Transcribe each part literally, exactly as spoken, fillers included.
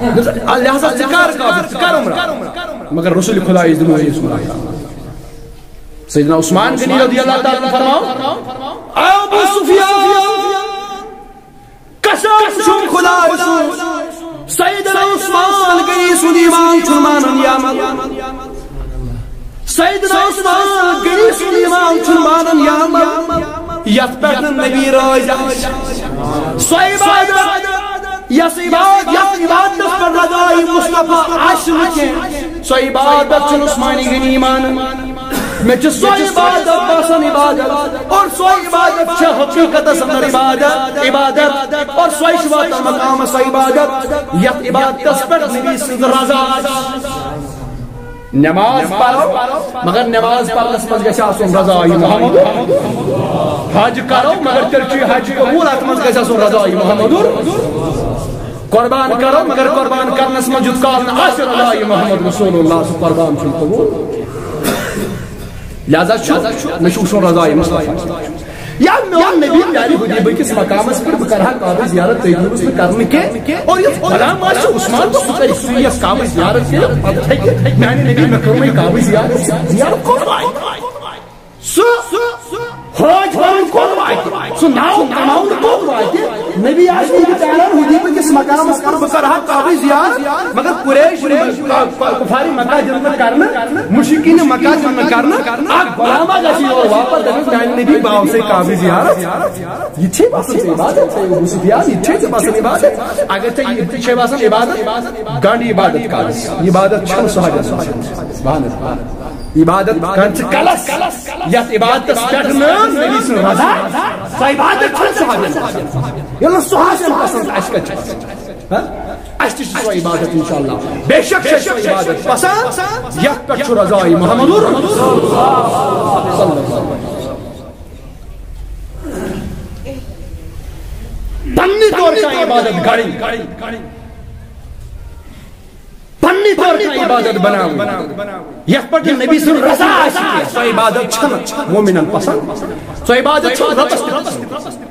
لہذا ژٕ کر کعبہ، ژٕ کر عمرہ، مگر رسول خدایس دِمو أسۍ عمرہ۔ سیدنا عثمان غنی رضی اللہ تعالیٰ عنہ فرماو، اے ابو سفیان، قسم چھُم خدایہِ سُنٛد، سیدنا عثمان غنی سُنٛد ایمان چھُنہٕ مانان یہِ عمل۔ سیدنا عثمان غنی سُنٛد ایمان چھُنہٕ مانان یہِ عمل، یتھ پٮ۪ٹھ نہٕ نبی رٲضۍ آسہِ۔ سۄ عبادت، یۄس عبادت، یتھ عبادتس پٮ۪ٹھ رضایہِ مصطفیٰ آسہِ نہٕ کینٛہہ، سۄ عبادت چھُنہٕ عثمان غنی مانان۔ مےٚ چھِ سۄ عبادت باسان عبادت، اور سۄ عبادت چھِ حقیقتس اندر عبادت، عبادت، اور سۄے چھِ واتان مقامس سۄ عبادت، یتھ عبادتس پٮ۪ٹھ نبی سٕنٛز رضا آسہِ۔ نماز پرو، مگر نماز پرنس منٛز گژھِ آسُن رضایہِ محمد۔ حج کرو، مگر تیٚلہِ چھُ یہِ حج قبول، اتھ منٛز گژھِ آسُن رضایہِ محمد۔ قربان کرو، مگر قربان کرنس منٛز یوٗت کال نہٕ آسہِ رضایہِ محمد رسول اللہ، سُہ قربان چھُنہٕ قبول۔ لہذا چھُ، مےٚ چھُ وٕچھُن رضایہِ مصطفیٰ۔ یا میون نبی پیارِ حدیبہ کِس مقامس پٮ۪ٹھ بہٕ کرٕ ہا کعبٕچ زیارت، تُہۍ دِیِو نہٕ مےٚ کرنہٕ کینٛہہ۔ اور یُس غلام آسہِ عثمان، تہٕ سُہ کرِ سُے یَژھ کعبٕچ زیارت کٔرِتھ، پتہٕ ہیٚکہِ میانہِ نبی مےٚ کٔر وۄنۍ کعبٕچ زیارت، زیارت کوٚت واتہِ؟ سُہ حٲج بنُن کوٚت واتہِ؟ سُہ ناو کماوُن کوٚت واتہِ؟ نبی آسہِ نہٕ یہِ پیارِ حدیبہ کِس مقامس پٮ۪ٹھ بہٕ کرٕ ہا کعبٕچ زیارت، مگر قریش، کفارِ مکہ دِن نہٕ کرنہٕ، مشرکینِ مکہ دِن نہٕ کرنہٕ، اکھ غلامہ گژھِ یور واپس، دپٮ۪س میانہِ نبی بہٕ آوسے کعبٕچ زیارت۔ یہِ چھے باسان ژےٚ عبادت، ژےٚ ابو سفیان، یہِ چھے ژےٚ باسان عبادت؟ اگر ژےٚ یہِ چھے باسان عبادت، گنڈ عبادت کر۔ عبادت چھنہٕ سۄ حاجت۔ سبحان اللہ۔ عبادت کر ژٕ کلس، یتھ عبادتس پٮ۪ٹھ نہٕ نبی سٕنٛز رضا، سۄ عبادت چھنہٕ سۄ حاجت۔ ییٚلہِ نہٕ سۄ حاجت پسند، اسہِ کتہِ چھِ پسند؟ ہا؟ اسہِ تہِ چھِ سۄ عبادت انشاءاللہ۔ بے شک چھِ سۄ عبادت پسند، یتھ پٮ۪ٹھ چھُ رضایہِ محمد۔ پننہِ طور کانٛہہ عبادت گڑٕنۍ، پننہِ طور کانٛہہ عبادت بناوٕنۍ، یتھ پٮ۪ٹھ نبی سٕنٛز رضا آسہِ کینٛہہ، سۄ عبادت چھنہٕ مومنن پسند، سۄ عبادت چھنہٕ رۄبس تہِ پسند۔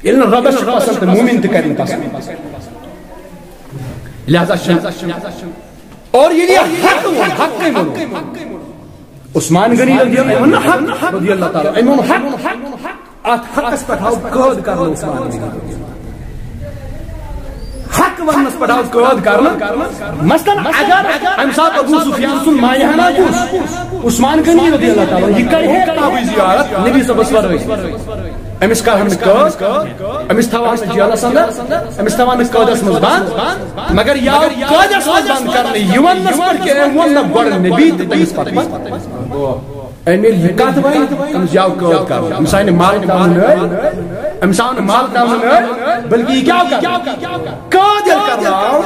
ییٚلہِ نہٕ رۄبس چھُ پسند تہٕ مومن تہِ کرِ نہٕ پسند۔ لہذا چھُ، اور ییٚلہِ یہِ حق ووٚن، حقٕے ووٚن۔ عثمان غنی رضی اللہ، أمۍ ووٚن نہٕ حق، رضی اللہ تعالیٰ، أمۍ ووٚن حق۔ اتھ حقس پٮ۪ٹھ آو قٲد کرنہٕ عثمان غنی۔ حق وننس پٮ۪ٹھ آو قٲد کرنہٕ۔ مثلاً اگر امہِ ساتہٕ ابو سفیان سُنٛد مانہِ ہنا گوٚژھ، عثمان غنی رضی اللہ تعالیٰ عنہ، یہِ کرِ ہے کعبٕچ زیارت نبی صٲبس ورٲے۔ أمِس کرہن نہٕ قٲد، أمِس تھاوہن نہٕ جیلس اندر، أمِس تھاوہن نہٕ قٲدس منٛز بند، مگر یہِ آو قٲدس منٛز بند کرنہٕ، یہِ وننس پٮ۪ٹھ کہِ أمۍ ووٚن نہ گۄڈٕ نبی تہٕ تٔمِس پتہٕ۔ أمۍ ییٚلہِ یہِ کتھ ؤنۍ، أمِس یہِ آو قٲد کرنہٕ، أمِس آیہِ نہٕ مال کرنہٕ نٲلۍ، أمِس آو نہٕ مال کرنہٕ نٲلۍ، بلکہِ یہِ کیٛاہ آو کرنہٕ؟ قٲد ییٚلہِ کرنہٕ آو،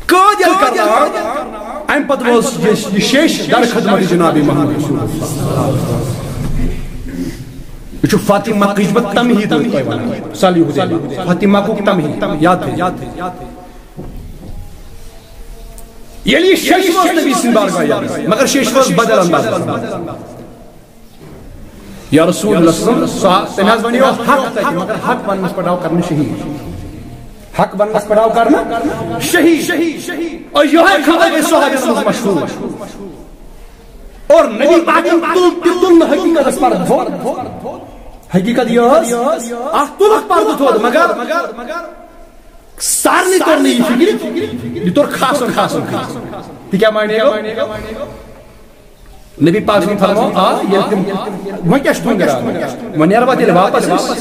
قٲد ییٚلہِ کرنہٕ آو، اَمہِ پتہٕ ووت یہِ، یہِ شیش در خدمت جناب محمد رسول اللہ۔ یہِ چھُ فاطمہ کِچ بہٕ تمہیٖد تۄہہِ وَنان۔ صالح حدیبہ۔ فاطمہ کُک تمہیٖد یاد تھٲیِو۔ ییٚلہِ یہِ شیش ووت نبی سٕنٛدِ بارگاہ یاد، مگر شیش ووت بدل انداز۔ یا رسول اللہ صلی اللہ علیہ وسلم، سا-، تٔمۍ حظ ونیو حق تتہِ، مگر حق وننس پٮ۪ٹھ آو کرنہٕ شہید۔ حق وننس پٮ۪ٹھ آو کرنہٕ شہید۔ اور یہے خبر گٔے صحابی منٛز مشہور۔ اور نبی پاکن تُل، تہِ تُل نہٕ حقیقتس پردٕ تھوٚد۔ حقیقت یہِ ٲس، اتھ تُلکھ پردٕ تھوٚد، مگر سارنٕے توٚر نہٕ یہِ فکرِ، یہِ توٚر خاصن خاصن فکرِ۔ تہِ کیٛاہ معنی گوٚو؟ نبی پاک سٕنٛدِ فرمو، آ، ییٚلہِ تِم، وۄنۍ کیٛاہ چھُ تُہُنٛد اِرادٕ؟ وۄنۍ نیروا تیٚلہِ واپس أسۍ؟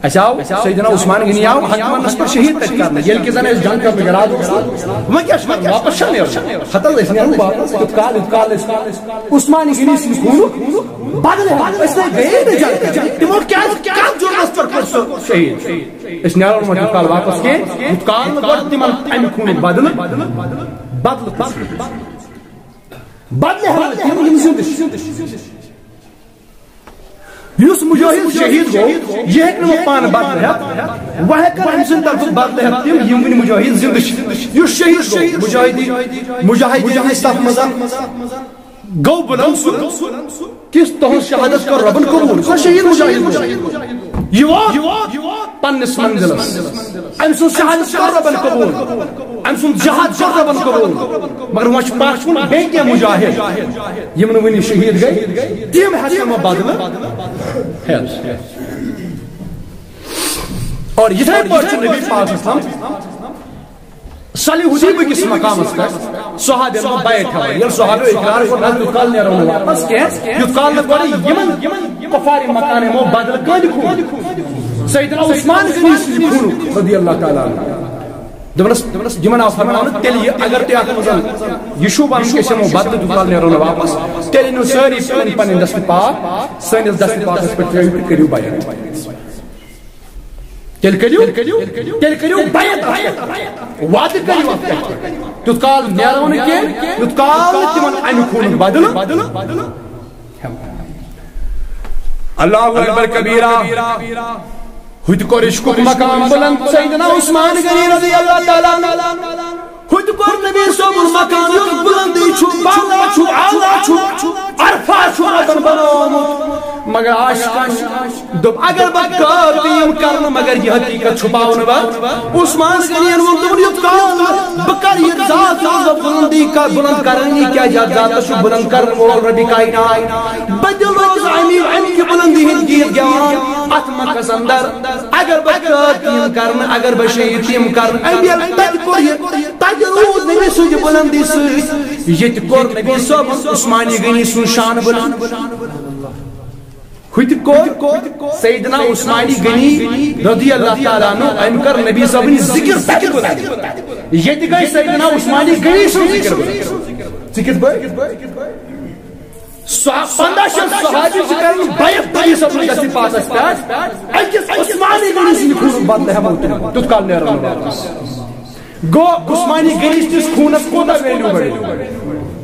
اَسہِ آو سیدنا عثمان غنی آو حق وننس پٮ۪ٹھ شہید تتہِ کرنہٕ، ییٚلہِ کہِ زن أسۍ جنگ کرنُک اِرادٕ اوس، وۄنۍ کیٛاہ چھُ کرُن؟ واپس چھا نیرُن؟ ہتہٕ حظ أسۍ نیرو واپس، یوٚت کال، یوٚت کال أسۍ عثمان غنی سٕنٛدِ خوٗنُک بدلہٕ ہٮ۪مو۔ أسۍ نے گٔیے نہٕ جنگ کرنہِ، تِمو کیٛازِ، کتھ جُرمس پٮ۪ٹھ کوٚر سُہ شہید؟ أسۍ نیرو نہٕ وۄنۍ تیوٗت کال واپس کینٛہہ، یوٗت کال نہٕ گۄڈٕ تِمن امہِ خوٗنُک بدلہٕ، بدلہٕ، بدلہٕ ہٮ۪مو تِم، یِم زِندٕ چھِ۔ یُس مُجٲہِد شہیٖد گوٚو، یہِ ہیٚکہِ نہٕ وۄنۍ پانہٕ بدلہٕ ہٮ۪تھ۔ وۄنۍ ہٮ۪کن أمۍ سٕنٛدِ طرفہٕ بدلہٕ ہٮ۪تھ تِم، یِم وٕنہِ مُجٲہِد زِندٕ چھِ۔ یُس شہیٖد گوٚو، مُجاہدی، مُجاہدیٖن صف منٛز گوٚو بُلند سُہ، کِس تُہٕنٛز شہادت کٔر رۄبن قبوٗل، سُہ شہیٖد مُجاہِد گوٚو۔ یہِ ووت پننِس منزلس۔ أمۍ سُنٛد شہادت کوٚر رۄبن قبوٗل، أمۍ سُنٛد جہاد کوٚر رۄبن قبوٗل، مگر وۄنۍ چھُ پتھ کُن بیٚیہِ کینٛہہ مجاہد، یِم نہٕ وُنہِ شہیٖد گٔے، تِم ہٮ۪کن وۄنۍ بدلہٕ ہٮ۪تھ۔ اور یِتھے پٲٹھۍ چھُ نبی پاک صلی اللہ علیہ وسلم صلح حدیبہ کِس مقامس پٮ۪ٹھ صحابین منٛز بیعت ہٮ۪وان۔ ییٚلہِ صحابیو اقرار کوٚر، نہ، یُتھ کال نیرو نہٕ واپس کینٛہہ، یُتھ کال نہٕ گۄڈٕ یِمن کفار مکان یِمو بدلہٕ کٲنٛدِ خوٗن۔ سیدنا عثمان غنی سٕنٛدِ خوٗنُک رضی اللہ تعالیٰ عنہ۔ دوٚپنس، یِمن آو فرماونہٕ، تیٚلہِ یہِ، اگر تُہۍ اتھ منٛز یہِ چھُو ونان کہِ أسۍ ہٮ۪مو بدلہٕ، یُتھ کال نیرو نہٕ واپس، تیٚلہِ أنِو سٲری پنٕنۍ پنٕنۍ دستہٕ پاک سٲنِس دستہٕ پاکس پٮ۪ٹھ ترٲوِو تہٕ کٔرِو بیعت۔ تیٚلہِ کٔرِو، تیٚلہِ کٔرِو بیعت اَتھ پٮ۪ٹھ۔ وعدٕ کٔرِو اَتھ پٮ۪ٹھ۔ تیُتھ کال نیرو نہٕ کینٛہہ، یُتھ کال نہٕ تِمن اَمہِ خوٗنُک بدلہٕ۔ اللہ اکبر کبیرہ۔ ہُتہِ کوٚر عشقُک مقام بلند سیدنا عثمان غنی رضی اللہ تعالیٰ عنہ۔ ہُتہِ کوٚر نبی صٲبُن مقام یُس بلندٕے چھُ، بالا چھُ، اعلیٰ چھُ، عرفہ چھُ رۄبن بنومُت۔ مگر عاشقن دوٚپ، اگر بہٕ کٲر تہِ یِم کرنہٕ، مگر یہِ حقیٖقت چھُپاونہٕ بہٕ۔ عثمان غنیَن ووٚن، دوٚپُن، یُتھ کال بہٕ کرٕ یہِ ذات منٛز بلندی کر، بلند کرٲنی، کیٛازِ یَتھ ذاتس چھُ بلند کرن وول ربِ کائنات۔ بہٕ تہِ روزٕ اَمی، اَمہِ کہِ بلندی ہٕنٛدۍ گیٖت گٮ۪وان۔ اَتھ مۄکھس اندر اگر بہٕ کٲر تہِ یِم کرنہٕ، اگر بہٕ شہیٖد تہِ یِم کرنہٕ، اَمہِ ییٚلہِ تَتہِ کوٚر یہِ، تَتہِ روٗد نبی سٕنٛدِ بلندی سۭتۍ۔ ییٚتہِ کوٚر نبی صٲبن عثمانِ غنی سُنٛد شان بلند۔ ہُتہِ کوٚر سیدنا عثمانِ غنی رضی اللہ تعالیٰ عنہ، أمۍ کٔر نبی صٲبٕنۍ ذِکِر تَتہِ بلند۔ ییٚتہِ گٔے سیدنا عثمانِ غنی سٕنٛز ذِکِر بلند۔ ژٕ کِتھ پٲٹھۍ؟ سۄ پنٛداہ شیٚتھ صحابی چھِ کران بیعت نبی صٲبٕنِس دستِ پاکس پٮ۪ٹھ۔ أکِس عثمانِ غنی سٕنٛدِ خوٗنُک بدلہٕ ہٮ۪مو تِم، تیُتھ کال نیرو نہٕ واپس۔ گوٚو عثمانِ غنی سٕنٛدِس خوٗنس کوٗتاہ value بڑِ؟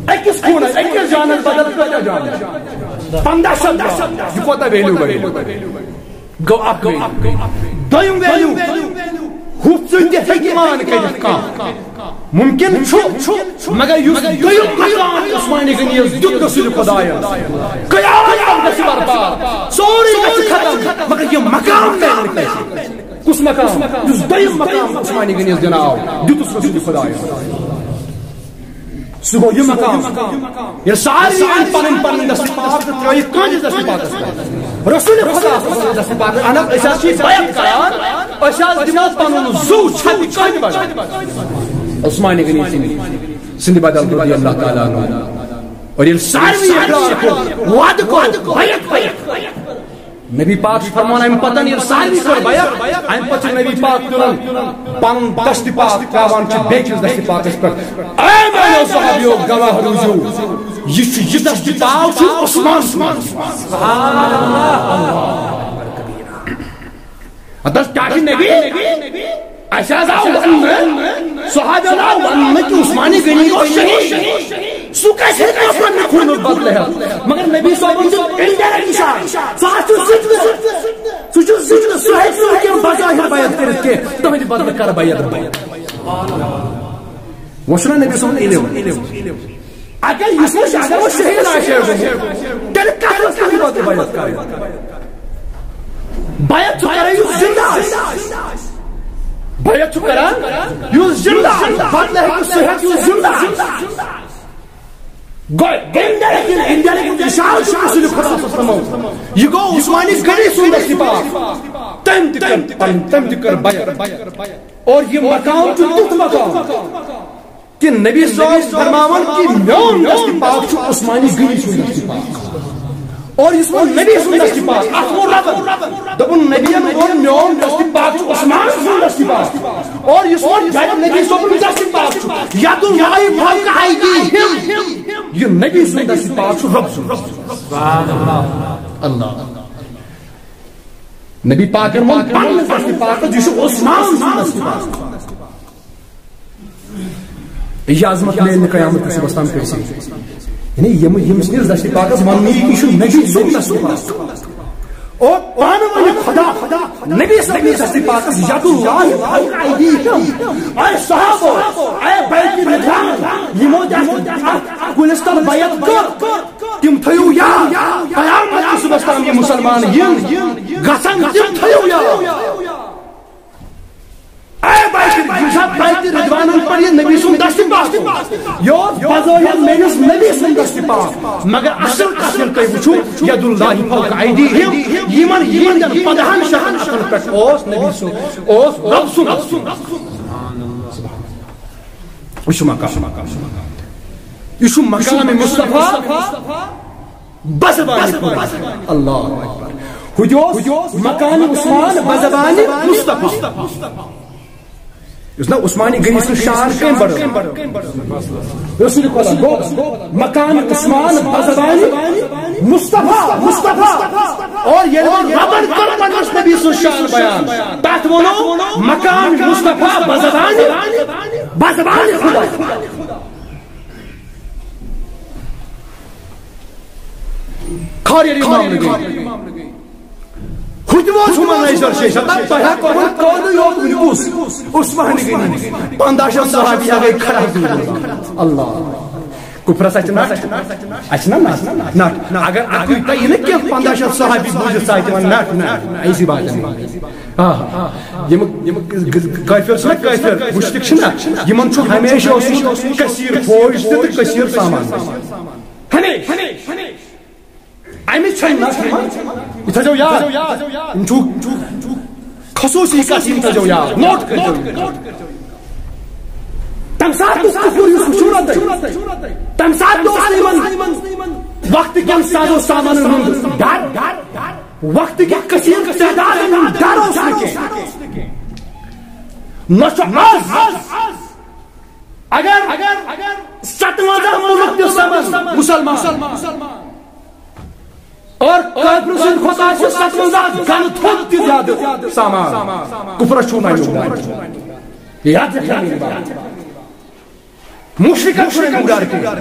أکِس خوٗنس، أکِس جانس بدل کۭتیاہ جان؟ پنٛداہ شیٚتھ جان۔ یہِ کوٗتاہ value بڑِ؟ گوٚو اکھ value۔ دوٚیِم value، ہُتھ سۭتۍ تہِ ہیٚکہِ مان کٔرِتھ کانٛہہ۔ مُمکِن چھُ، مگر یُس دوٚیِم مقام عثمانِ غنیَس دیُت رسول خدایَن، قیامت تام گژھِ برباد، سورُے گژھِ ختم، مگر یہِ مقام میلہِ نہٕ کٲنٛسہِ۔ کُس مقام؟ یُس دوٚیِم مقام عثمانِ غنیَس دِنہٕ آو، دیُتُس رسول خدایَن۔ سُہ گوٚو یہِ مقام۔ ییٚلہِ سارنٕے أنۍ پنٕنۍ پنٕنۍ دستہٕ پاک تہٕ ترٲوِکھ کٲنٛسہِ دستہٕ پاکس پٮ۪ٹھ؟ رسول خدا صلی اللہ علیہ وسلم دستہٕ پاک۔ اہن حظ، أسۍ حظ چھِ بیعت کران، أسۍ حظ دِمو پنُن زُو چھتہِ کٲنٛسہِ بدل۔ عثمانِ غنی سٕنٛدِ، سٕنٛدِ بدل رضی اللہ تعالیٰ عنہ۔ اور ییٚلہِ سارنٕے اقرار کوٚر، وعدٕ کوٚر، بیعت کوٚر۔ نبی پاک چھُ فرمان، اَمہِ پتہٕ ییٚلہِ سارنٕے کوٚر بیعت، اَمہِ پتہٕ چھُ نبی پاک تُلان پنُن دستِ پاک، ترٛاوان چھُ بیٚکِس دستِ پاکس پٮ۪ٹھ۔ اے میانیو صحابیو، گواہ روٗزِو، یہِ چھُ یہِ دستِ پاک چھُ عثمان۔ ہتس کیٛاہ چھُ نبی؟ اَسہِ حظ آو وننہٕ، صحابن آو وننہٕ کہِ عثمانِ غنی گوٚو شہیٖد۔ سُہ کَتہِ ہیٚکہِ نفرن نہٕ خوٗنُک بدلہٕ ہٮ۪تھ؟ مگر نبی صٲبن دیُت indirect اِشارٕ۔ سُہ حظ چھُ زِٹھٕ۔ سُہ چھُ زِٹھٕ۔ سُہ ہیٚکہِ نہٕ وٕنکیٚن بظاہر بیعت کٔرِتھ کینٛہہ۔ تُہٕنٛدِ بدلہٕ کَرٕ بیعت بہٕ۔ وۄنۍ چھُنہ نبی صٲبُن علم۔ اگر یُس نہٕ، اگر وۄنۍ شہیٖد آسہِ ہے گوٚمُت، تیٚلہِ کَتھ ٲس تُہٕنٛدِ بدلہٕ بیعت کَرٕنۍ؟ بیعت چھُ کران یُس زندہ آسہِ۔ بیعت چھُ کران یُس زندہ آسہِ۔ بدلہٕ ہیٚکہِ سُہ ہیٚتھ یُس زندہ آسہِ۔ گوٚو، indirect، indirect اِشارٕ چھُ رسول خدا صلی اللہ علیہ وسلم۔ یہِ گوٚو عثمانِ غنی سُنٛد دستِ پاک۔ تٔمۍ تہِ کٔر پنٕنۍ، تٔمۍ تہِ کٔر بیعت۔ اور یہِ مقام چھُ تیُتھ مقام۔ کہ نبی صٲب فرماوان کہ میون دستِ پاک چھُ عثمانِ غنی سُنٛد دستِ پاک۔ اور یُس وۄنۍ نبی سُنٛد دستِ پاک، اتھ ووٚن ربن، دوٚپُن نبیَن ووٚن میون دستِ پاک چھُ عثمان سُنٛد دستِ پاک۔ اور یُس وۄنۍ گرِ نبی صٲبُن دستِ پاک چھُ، یدُ اللہ فوق ایدیہم، یہِ نبی سُنٛد دستِ پاک چھُ رب سُنٛد۔ اللہ۔ نبی پاکن ووٚن پننِس دستِ پاکس، یہِ چھُ عثمان سُنٛد دستِ پاک۔ یہِ عظمت میلہِ نہٕ قیامت کِس صُبحس تام کٲنٛسہِ۔ یعنی یِم، یِم سٕنٛدِس دستِ پاکس وننہٕ یہِ کہِ یہِ چھُ نبی سُنٛد دستِ پاک۔ او پانہٕ ؤنِو خدا، نبی سٕنٛدِس دستِ پاکس یدُ اللہ فوق ایدیہم۔ اے صحابو، اے بیت رضوان، یِمو تہِ اتھ، اتھ کُلِس تل بیعت کٔر، تِم تھٲیِو یاد، قیامت کِس صُبحس تام یِم مُسلمان یِن، گژھن تِم تھٲیِو یہِ اوس بظٲہِر میٲنِس نبی سُنٛد دستہِ پاک، مگر اصل کتھ ییٚلہِ تُہۍ وٕچھِو، ید اللہ فوق ایدیہم، یِمن یِہنٛدٮ۪ن پندہن شیٚتن اتھن پٮ۪ٹھ اوس نبی سُنٛد، اوس رب سُنٛد۔ یہِ چھُ مقام، یہِ چھُ مقام مصطفیٰ۔ بس بانی خدا۔ اللہ اکبر۔ ہُتہِ اوس مقام عثمان بزبان مصطفیٰ۔ یُس نہ عثمانی غنی سٕنٛز شان کٔمۍ بڑٲو؟ رسول خدا گوٚو مقام عثمان بزبان مصطفیٰ، مصطفیٰ۔ اور ییٚلہِ وۄنۍ ربن کٔر پننِس نبی سٕنٛز شان بیان، تتھ ووٚنُن مقام مصطفیٰ بزبان، بزبان خدا۔ خٲر ییٚلہِ امام نبی۔ ہُتہِ ووت ہُمن نظر شیشہ، تَتھ پٮ۪ٹھ کوٚرُن قٲدٕے یوت وٕنہِ کُس؟ عثمان غنی۔ پنٛداہ شیٚتھ صحابی گٔے کھڑا۔ اللہ۔ کفرس اَتہِ نٹ۔ اَتہِ چھِنہ نٹ۔ نٹ۔ اگر اَکُے تۄہہِ یہِ نہٕ کینٛہہ، پنٛداہ شیٚتھ صحابی بوٗزِتھ ژٕ اَتہِ وَن نٹ، نہ، ایسی بات نہیں۔ آ، یِم، یِم کٲفِر چھِنہ کٲفِر، مُشرِک چھِنہ، یِمن چھُ ہمیشہِ اوسمُت کثیٖر فوج تہِ تہٕ کثیٖر سامان۔ ہمیشہِ۔ اَمِچ چھَنہٕ نہ، یہِ تھٲیزیو یاد۔ یِم چھُ خصوٗصی کَتھ، یِم تھٲیزیو یاد، نوٹ کٔرۍزیو یِم۔ تَمہِ ساتہٕ اوس کُفُر، یُس وٕچھِو نہ تُہۍ۔ تَمہِ ساتہٕ اوس نہٕ یِمَن وقتہٕ کٮ۪ن ساز و سامانَن ہُنٛد ڈَر، وقتہٕ کہِ کثیٖر تعدادَن ہُنٛد ڈَر اوس نہٕ کینٛہہ۔ نہ چھُ آز۔ اگر، اگر ستوَنزاہ مُلُک تہِ سَمَن مُسلمان، اور کٲفرٕ سٕنٛدِ کھۄتہٕ آسہِ ستوَنزاہ گنہٕ تھوٚد تہِ زیادٕ سامان۔ کُفرس چھُو نہٕ اَمیُک ڈر۔ یاد رکھنا میری بات۔ مُشرِکن چھُنہٕ اَمیُک ڈر کینٛہہ۔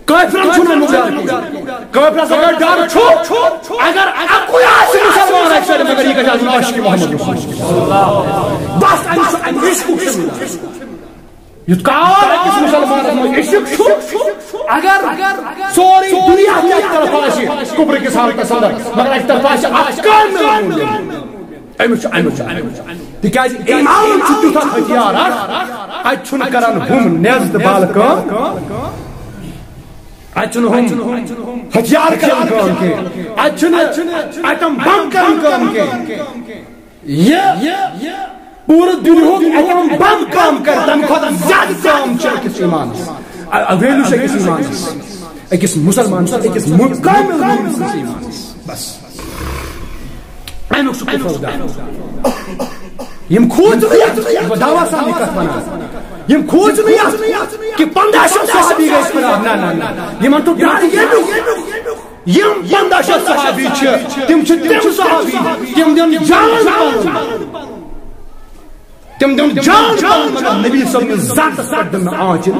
کٲفرن چھُنہٕ اَمیُک ڈر کینٛہہ۔ کٲفرس اگر ڈر چھُ، اگر اَکُے آسہِ مُسلمان اَکہِ سایڈٕ، مگر یہِ گژھِ آسُن عاشقِ محمد رسول۔ بس اَمہِ سۭتۍ، اَمہِ عشقُک چھُ ڈر۔ یُتھ کال أکِس مُسلمانس منٛز عشق چھُ، اگر سورُے دُنیا تہِ اَکہِ طرفہٕ آسہِ، کُفرٕ کِس حالتس اندر، مگر اَکہِ طرفہٕ آسہِ اکھ کامل مُؤمِن۔ أمِس چھُ، أمِس چھُ، أمِس چھُ۔ تِکیازِ ایمان چھُ تیُتھ اکھ ہتھیار اکھ، اَتہِ چھُنہٕ کران ہُم نیزٕ تہٕ بالہٕ کٲم، اَتہِ چھُنہٕ ہُم ہتھیار کران کٲم کینٛہہ، اَتہِ چھُنہٕ ایٹم بم کران کٲم کینٛہہ۔ یہِ پوٗرٕ دُنیاہُک ایٹم بم کٲم کرِ، تَمہِ کھۄتہٕ زیادٕ کٲم چھِ أکِس ایمانَس۔ ا-، ا-، ویلیو چھِ أکِس ایمانَس، أکِس مُسلمان سٕنٛز، أکِس مُ-، کامل مُؤمِن سٕنٛز ایمانَس۔ بس۔ اَمیُک چھُ کُفر دار۔ یِم کھوٗژ نہٕ یَتھ، بہٕ دعویٰ سان یہِ کَتھ وَنان، یِم کھوٗژ نہٕ یَتھ کہِ پنٛداہ شیٚتھ صحابی گٔے خراب۔ نہ، نہ، نہ۔ یِمَن چھُ ڈر ییٚمیُک۔ یِم پنٛداہ شیٚتھ صحابی چھِ، تِم چھِ تِم صحابی، تِم دِن جان پنُن۔ تِم دِن جان پنُن، مگر نبی صٲب نِس ذاتس پٮ۪ٹھ دِن نہٕ آنچہِ۔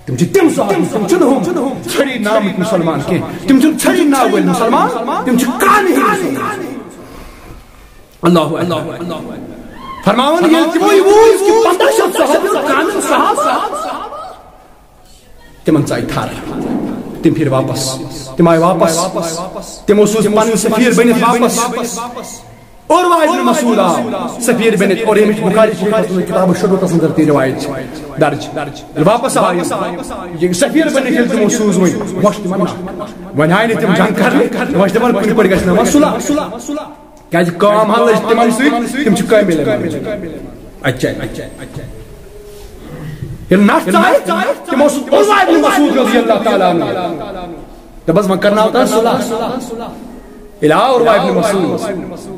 تِم چھِ تِم صحابی، تِم چھِنہٕ ہُم ژھٔری نامٕکۍ مُسلمان کینٛہہ۔ تِم چھِنہٕ ژھٔری ناو وٲلۍ مُسلمان، تِم چھِ کامہِ ہٕنٛدۍ مُسلمان۔ اللہ اکبر۔ فرماوان ییٚلہِ تِمو یہِ ووٚن کہِ پنٛداہ شیٚتھ صحابی اور کامل صحابہ۔ تِمن ژایہِ تھر۔ تِم پھِرۍ واپس۔ تِم آیہِ واپس۔ تِمو سوٗز پنٕنۍ سفیر بٔنِتھ واپس۔ عروہ ابن مسعود آو سفیر بٔنِتھ، اور ییٚمِچ بخاری شریفس منٛز کتاب الشروطس اندر تہِ روایت چھِ درج۔ ییٚلہِ واپس آو یہِ، یہِ سفیر بٔنِتھ ییٚلہِ تِمو سوٗز وۄنۍ، وۄنۍ چھُ تِمن نہ۔ وۄنۍ آیہِ نہٕ تِم جنگ کرنہِ، وۄنۍ چھِ دپان کُنہِ پٲٹھۍ گژھِ نہ وۄنۍ صلح۔ کیازِ کٲم ہن لٔج تِمن سۭتۍ، تِم چھِ کٲمہِ لٔگۍ۔ اچھا، اچھا، اچھا۔ ییٚلہِ نٹھ ژایہِ، تِمو سُہ عروہ ابن مسعود رضی اللہ تعالیٰ عنہ۔ دوٚپمَس، وۄنۍ کرناو تہٕ صلح۔ ییٚلہِ آو عروہ ابن مسعود،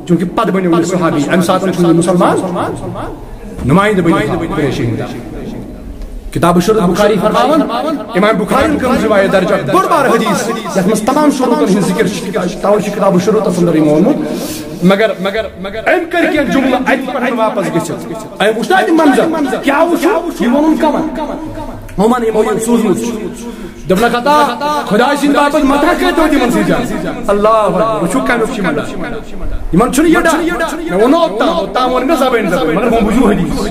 چوٗنٛکہِ پتہٕ بنیو یہِ صحابی، اَمہِ ساتہٕ چھُ یہِ مُسلمان نُمایندٕ بٔنِتھ آو قریشی ہُنٛد۔ کتاب شروط بخاری فرماوان، امام بخاری کٔر روایت درج اکھ بوٚڑ بار حدیث، یتھ منٛز تمام شروطن ہٕنٛز ذکر چھِ، توے چھِ کتاب شروطس اندر یِمو ووٚنمُت۔ مگر، مگر، مگر أمۍ کٔرۍ کینٛہہ جملہٕ اتہِ پٮ۪ٹھ واپس گٔژھِتھ۔ أمۍ وٕچھ نہ اتہِ منظر، کیٛاہ وٕچھ؟ یہِ ووٚنُن کمن؟ ہُمن یِمو یہِ سوٗزمُت چھُ۔ دوٚپنکھ، ہتا خۄداے سٕنٛدِ باپتھ متہ کٔرۍتو تِمن سۭتۍ۔ اللہ اکبر، وٕچھِو کمیُک چھُ یِمن۔ یِمن چھُنہٕ یہِ ڈر۔ مےٚ ووٚنُو اوٚتام، اوٚتام ووٚن مےٚ زبٲنۍ زبٲنۍ، مگر وۄنۍ بوٗزِو حدیث۔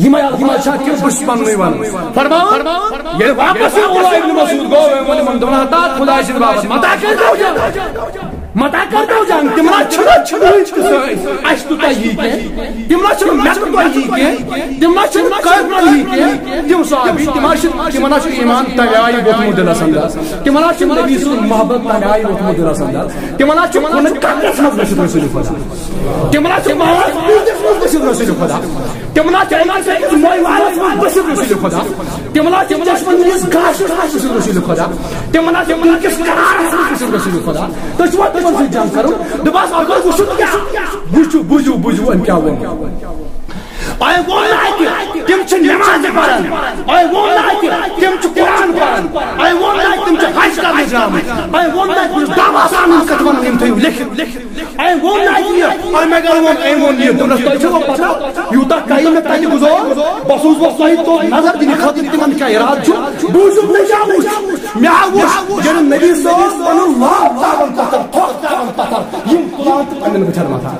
یِمے الفاظ چھا کہِ بہٕ چھُس پننُے ونان۔ فرماوان، ییٚلہِ واپس یہِ عروہ ابن مسعود گوٚو، أمۍ ووٚن یِمن، دوٚپُن، ہتا خۄداے سٕنٛدِ باپتھ متہ کٔرۍزیو تِم۔ متا کر تو جان، تِم نہ چھِنہٕ، چھِنہٕ أسۍ تہٕ سٲنۍ، اَسہِ تہٕ تۄہہِ یی کینٛہہ۔ تِم نہ چھِنہٕ مےٚ تہٕ تۄہہِ یی کینٛہہ۔ تِم نہ چھِنہٕ کٲفرَن یی کینٛہہ۔ تِم صحابی، تِم نہ چھِ، تِمَن نہ چھُ ایمان تَمہِ آیہِ ووٚتھمُت دِلَس اندر۔ تِمَن نہ چھُ نبی سُنٛد محبت تَمہِ آیہِ ووٚتھمُت دِلَس اندر۔ تِمَن نہ چھُ کُنہِ قطرَس منٛز گٔژھِتھ رسول خدا۔ تِمَن نہ چھُ محبت پیٖنتِس منٛز گٔژھِتھ رسول خدا۔ تِمن آسہِ أکِس أکِس مٲنۍ وارس منٛز بٔسِتھ رسول خدا۔ تِمن آسہِ تِم چشمن ہٕنٛدِس گاشس منٛز بٔسِتھ رسول خدا۔ تِمن آسہِ تِمن کِس قرارس منٛز بٔسِتھ رسول خدا۔ تُہۍ چھِوا تِمن سۭتۍ جنگ کرُن؟ دوٚپہَس، اگر وٕچھِو کیٛاہ؟ وٕچھِو، بوٗزِو، بوٗزِو، أمۍ کیٛاہ ووٚن۔ أمۍ ووٚن نہٕ اَتہِ، تِم چھِ نٮ۪مازِ پران۔ أمۍ ووٚن نہٕ اَتہِ، تِم چھِ قرآن پران۔ أمۍ ووٚن نہٕ اَتہِ، تِم چھِ حج کرنہِ درٛامٕتۍ۔ أمۍ ووٚن نہٕ اَتہِ، بہٕ چھُس دَہ آسان کَتھ وَنان، یِم تھٲیِو لیکھِتھ۔ أمۍ ووٚن نہ یہِ، أمۍ اگر ووٚن، أمۍ ووٚن یہِ، دوٚپنَس، "تۄہہِ چھُوا پَتہ، یوٗتاہ ٹایم مےٚ تَتہِ گُزور، بہٕ اوسُس وۄنۍ تۄہہِ توٚت نظر دِنہٕ خٲطرٕ تِمَن کیٛاہ اِرادٕ چھُ؟" بوٗزِو، مےٚ کیٛاہ وُچھ؟ مےٚ ہا وُچھ، ییٚلہِ نبی صٲب پَنُن لوٚگ ترٛاوان پَتھر، تھۄکھ ترٛاوان پَتھر، یِم تُلان تہٕ پَنٕنٮ۪ن بٕتھٮ۪ن مَتھان۔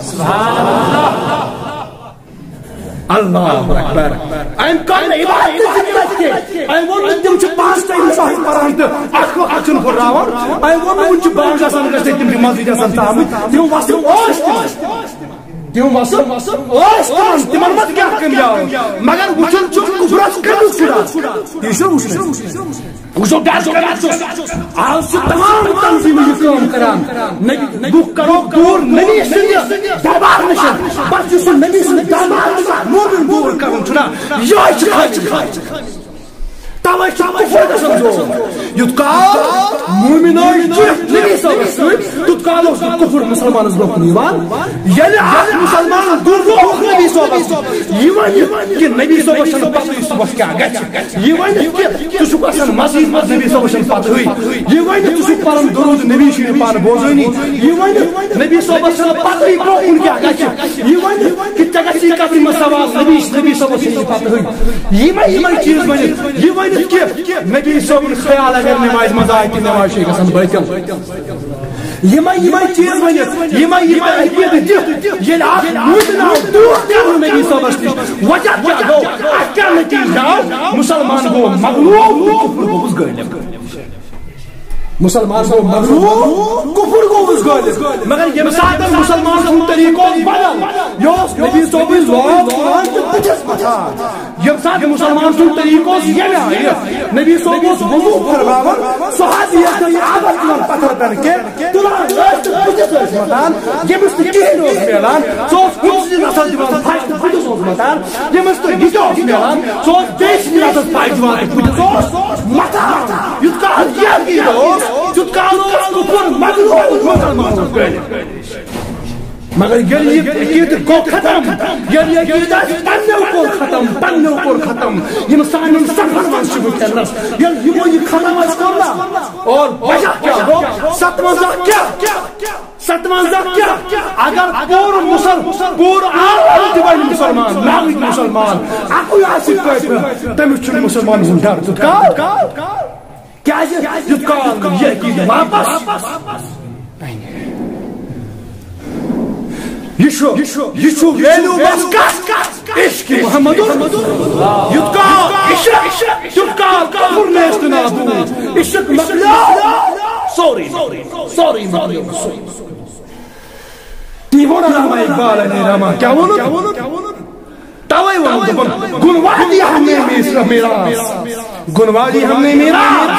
اللہ اکبر۔ أمۍ کٔر نہٕ عبادت تہِ ذِکرَس کینٛہہ۔ أمۍ ووٚن نہٕ تِم چھِ پانٛژھ ٹایم صحیح پَران تہٕ اَکھ وقت چھُنہٕ پھُٹراوان۔ أمۍ ووٚن نہٕ وٕنہِ چھُ بانٛگ آسان گژھِ تِم چھِ مسجد آسان ژامٕتۍ۔ تِم وَسہٕ ٲسۍ تِمَن۔ تِم وَسہٕ ٲسۍ تِمَن۔ تِمَن منٛز کیٛاہ کٔمی آو؟ مگر وٕچھُن چھُ کُفرَس کٔمیُک چھُ۔ یہِ چھُ وٕچھُن۔ وٕچھو، ڈاکٹر صٲب، آز چھِ تمام تنظیٖمہٕ یہِ کٲم کران۔ نبی، لُکھ کرو دوٗر نبی سٕنٛدِ دربار نِش۔ پتہٕ یُس سُہ نبی سُنٛد دربار نِش مومن دوٗر کرُن چھُنہ، یِہوٚے چھُ خٲلی۔ توے چھُ کُفر گژھان زور۔ یُتھ کال مومن ٲسۍ جُڑِتھ نبی صٲبس سۭتۍ، تیُتھ کال اوس نہٕ کُفر مُسلمانس برونٛہہ کُن یِوان۔ ییٚلہِ اکھ مُسلمان دوٗر رووُکھ نبی صٲبس، یہِ ونہِ کہِ نبی صٲبس چھنہٕ پتہٕے صُبحس کیٛاہ گژھِ۔ یہِ ؤنِتھ کہِ ژٕ چھُکھ آسان مسجد منٛز نبی صٲبس چھنہٕ پتہٕے۔ یہِ ؤنِتھ ژٕ چھُکھ پران درود نبی شریف پانہٕ بوزٲنی۔ یہِ ؤنِتھ نبی صٲبس چھنہٕ پتہٕے برونٛہہ کُن کیٛاہ گژھِ۔ یہِ ؤنِتھ کہِ ژےٚ گژھی قبرِ منٛز سوال نبی، نبی صٲبس چھنہٕ یہِ پتہٕے۔ یِمے، یِمے چیٖز ؤنِتھ، یہِ ؤنِتھ کہِ نبی صٲبُن خیال اگر نمازِ منٛز آے تہِ نماز چھے گژھان باطل۔ یِمے، یِمے چیٖز ؤنِتھ، یِمے، یِمے عقیدٕ دِتھ، ییٚلہِ اکھ مومن آو دوٗر کرنہٕ نبی صٲبس نِش، وجہ کیٛاہ گوٚو؟ اتھ کیٛاہ نتیجہٕ آو؟ مُسلمان گوٚو مغلوب، کُفر گوٚوُس غٲلب۔ مُسلمان گوٚو مغلوب، کُفر گوٚوُس غٲلب۔ مگر ییٚمہِ ساتہٕ مُسلمان سُنٛد طریٖقہٕ اوس بدل، یہِ اوس نبی صٲبٕنۍ لوگ تُلان تہٕ بٕتھِس مَتھان۔ ییٚمہِ ساتہٕ مُسلمان سُنٛد طریٖقہٕ اوس ییٚمہِ آیہِ، نبی صٲب اوس وضوٗ فرماوان، صحابی ٲسۍ نہٕ یہِ عادت تُلان پتھر پٮ۪ٹھ کینٛہہ، تُلان ٲسۍ تہٕ بٕتھِس ٲسۍ مَتھان، ییٚمِس نہٕ کِہیٖنۍ اوس میلان، سُہ اوس کُنسٕے نَسَس دِوان پھَش تہٕ بٕتھِس اوس مَتھان، ییٚمِس نہٕ یہِ تہِ اوس میلان، سُہ اوس بیٚیہِ سٕنٛدِس نَسَس پھَش دِوان تہٕ بٕتھِس اوس مَتھان۔ یُتھ کال یہِ عقیٖدٕ اوس، تیُتھ کال اوس کُفُر مغلوب، مُسلمان اوس غٲلب۔ مگر ییٚلہِ یہِ عقیٖدٕ گوٚو ختم، ییٚلہِ یہِ عقیٖدٕ آسہِ پننیو کوٚر ختم، پننیو کوٚر ختم، یِم سانٮ۪ن صفن منٛز چھِ وٕنکیٚنس، ییٚلہِ یِمو یہِ ختم آسہِ کوٚر نا، اور وجہ کیٛاہ گوٚو؟ ستوَنزاہ کیٛاہ؟ ستوَنزاہ کیٛاہ؟ اگر پوٗرٕ مُسل-، پوٗرٕ عالم تہِ بنہِ مُسلمان، ناوٕکۍ مُسلمان، اَکُے آسہِ کٲفِر، تٔمِس چھُنہٕ مُسلمان ہُنٛد ڈر۔ تیُتھ کال؟ کیٛازِ؟ یُتھ کال نہٕ یہِ عقیٖدٕ واپس اَنہِ۔ یہِ چھُ، یہِ چھُ value بس کتھ؟ عشق محمد۔ یُتھ کال عشق، تیُتھ کال کفر نیست نابود۔ عشق مۄکلیو، سورُے، سورُے مۄکلیو۔ تی ووٚن علامہ اقبالن، علامہ کیٛاہ ووٚنُن؟ توے ووٚن دوٚپُن، گنوا دیا ہم نے میس-، میراث، گنوا دیا ہم نے میراث،